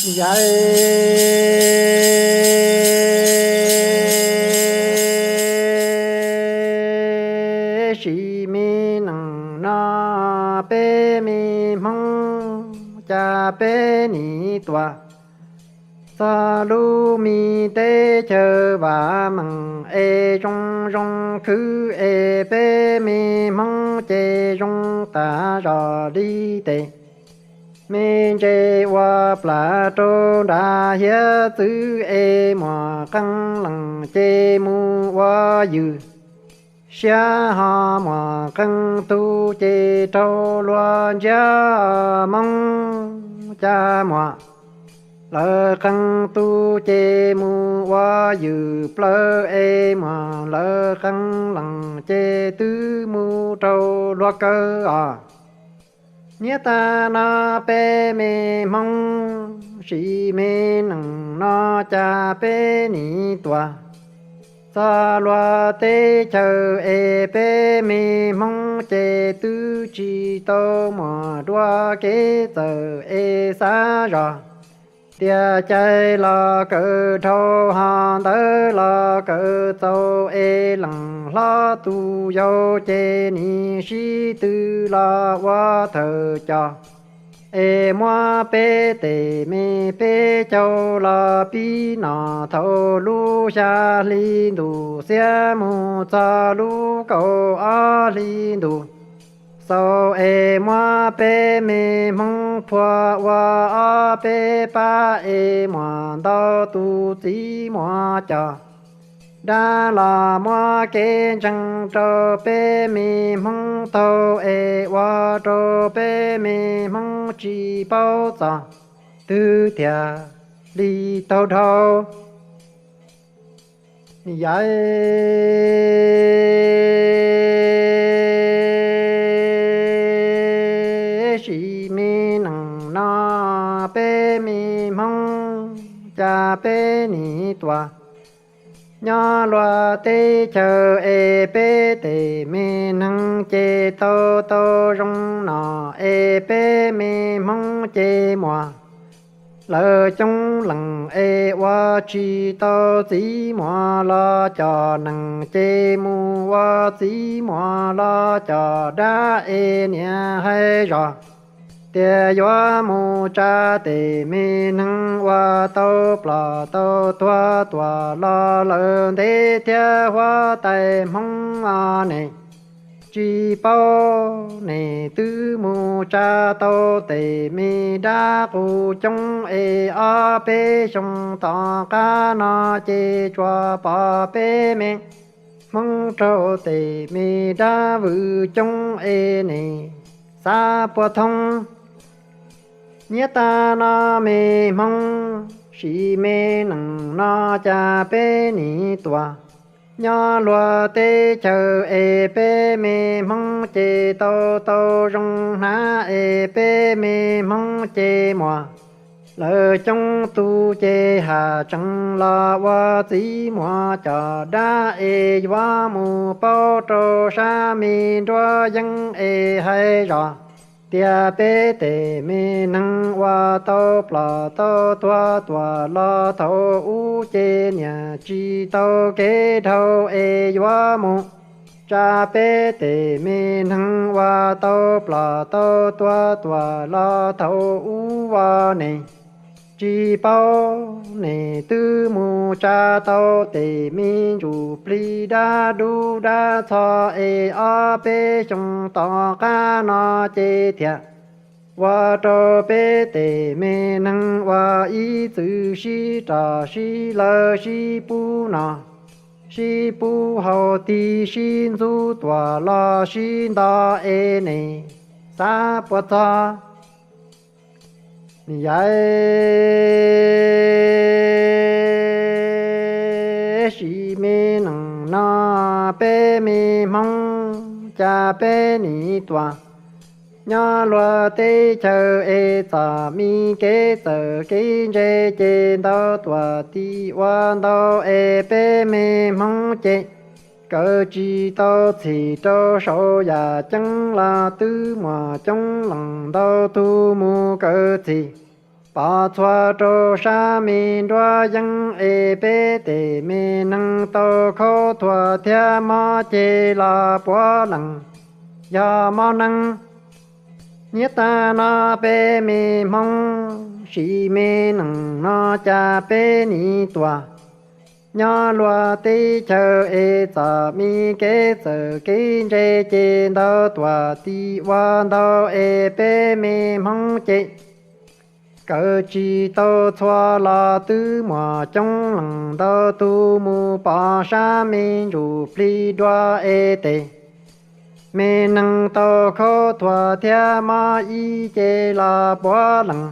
Yam sis me nees no peb me Hmoob cas peb nim tuaj txog lub me teb chaws vam meej es zoo zoo khwb es peb me Hmoob ces zoo tas zog li tes me ntses ua plas rau nram hiav txwv es muam qee leej ces mus ua yws siab ho muam qee tus ces raug luag ntsiab Hmoob cas muam lawv qee tus ces mus ua yws plaws es muam lawv qee leej ces twb mus raug luag kaw os. Niaj tas no peb me Hmoob sis me nees no cas peb nim tuaj txog luag teb chaws es peb me Hmoob ces twb tsis tau muaj dua kev txawm es xav zog tias cai los kawm dhau ho ntawv los kawm txaus es leej hlob tus yau ces nim sib tw los ua thawj coj es muab peb tes me peb caug los pib no thaum lub xya hli ntuj xiab mus txog lub kaum ob hli ntuj xaus es muab peb me Hmoob phua ua ob peb pab es muam ntau tus txiv muam coj dab los muab kev ntseeg rau peb me Hmoob taug es ua rau peb me Hmoob tsis paub txog twg tiag li taug dhau. Yam sis me nees no peb me Hmoob cas peb nim tuaj nyob luag teb chaws es peb tes me neeg ces tau tau zoo no es peb me Hmoob ces muam lawv coob leej es ua tsis tau txiv muam los coj nees ces mus ua txiv muam los coj dab es niam hais zog tias yuav mus tsa tes me neeg uas tau ploj tau tuag tuaj los lawm ntev thiab huab tais Hmoob os ne. Tsis paub ne twb mus tsa tau tes me dab qus coob es ob peb xyoo tom qab no ces tsuas pom peb me Hmoob raug tes me dab vwm coob es ne xav puas thoob. Niaj tas no me Hmoob sim me nees no cas peb nim tuaj nyob luag teb chaws es peb me Hmoob ces tau tau zoo hnav es peb me Hmoob ces muam lawv coob tus ces haj tseem los ua txiv muam coj dab es yuav mus paub rau sab me nruab yeeb es hais zog tias peb tes me neeg uas tau ploj tau tuag tuaj los thaum ub ces niam tsis tau kev dhau es yuav mus tsa peb tes me neeg uas tau ploj tau tuag tuaj los thaum ub os ne. Tsis paub ne twb mus tsa tau tes me ntsuj plig dab dub dab txho es ob peb xyoo tom qab no ces thiaj ua rau peb tes me neeg uas ib txwm sib rog sib lawv sib pub no sib pub haus tig sib ntxub tuaj los sib nto es ne xav puas txog. Yam sis me nees no peb me Hmoob cas peb nim tuaj nyob luag teb chaws es txoj me kev txawm kev ntse ces ntau tuaj tim ua ntau es peb me Hmoob ces kawm tsis tau txhim rau saum yam ceeb los twb muaj coob leej ntau tus mus kawm txhim Pov txhua rau sab me nruab yeeb es peb tes me neeg tau khaub thuas thiab mob ceg los puav leej. Yog mob neeb nyiab tag no peb me Hmoob siv me nees no cas peb nim tuag. Nyob luag teb chaws es txom me kev txawm kev ntse ces ntau tuam tim ua ntau es peb me Hmoob ces kawm tsis tau txhua los twb muaj coob leej ntau tus mus pov sab me ntsuj plig dua es tes me neeg tau khaub thuas thiab mob ib ce los puav leej.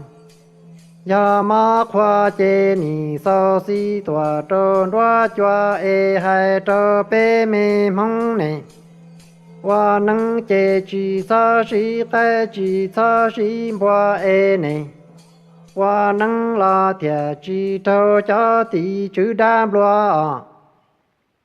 Yog mob qhua ces nim xau xi tuam rau nruab cua es hais rau peb me Hmoob ne, ua neeb ces tsis txhob sib qaib tsis txhob sib npua es ne, ua neeb los thiaj tsis raug cov tim tswv dab nplua os.